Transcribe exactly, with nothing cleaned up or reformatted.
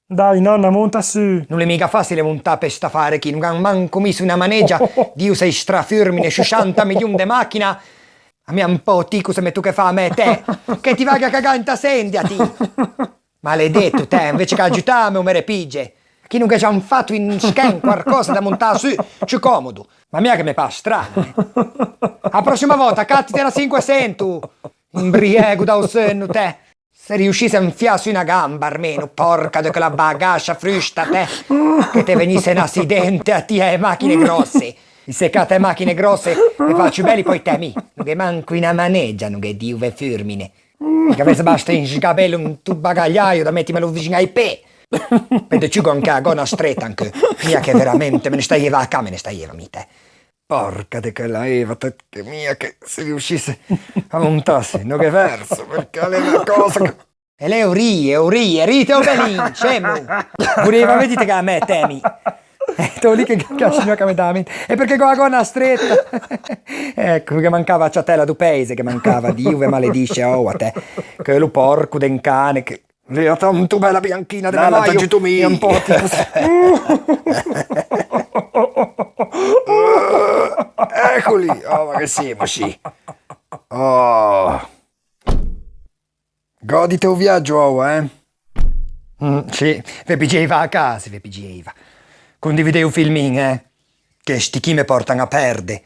Dai, nòna, monta sù. No l'é miga fàsile montâ pe st'afare chì, no gh'an manco miso una manegia, Dio, sei strafurmine, sciuscianta milion de machina. A mi un pö ti cosa me tocca fâ a me, te? Che ti vaghe a cagâ inta sendia, ti! Maledeto, te, invece che aiutâme, o me repigge. Chì no ghe àn fato un schen, quarcösa da montâ sù, ciù comodo. Ma mia che me pâ strano, eh. A proscima vòta, catite na sinquesento. Imbriego da-o seunno, te. Se riuscisse a infiâ sù na gamba, armeno, porca de quella bagascia frusta, te, che te vegnisse un acidente a ti e e machine grosse. I se cata e machine grosse e fa ciù belli, poi te mi. No gh'è manco una manegia, no gh'è Dio ve furmine. Che gavesse basta un sgabello, un tu bagagliaio da mettimelo vicin ai pè. Pe de ciù gh'ò anche a gona stretta anche. Mia che veramente me ne staieva a cà, me ne staieva mi, te. Porca de quella Eva, te, che mia che se riuscisse a montâse, no gh'è verso, perché a l'é na cosa che... E lê o rie, o rie, rite o belin, scemo! Voreva vedite che a me temi. Sto lì che, che a signora che me dà a mente. E perché con la gonna stretta? Ecco, che mancava a ciatella do paese, che mancava, Dio ve maledisce, oh, a te. Quello porco de un cane che L'era tanto bella bianchina de... Dai, la maio, t'aiuto mi. E un po' tipo... Eccoli. Oh, ma che siamo, sì. Oh. Godite o viaggio, oh, eh? Mm, sì, ve piggeiva a casa, ve piggeiva. Condividei o filmin, eh? Che sti chi me portan a perde.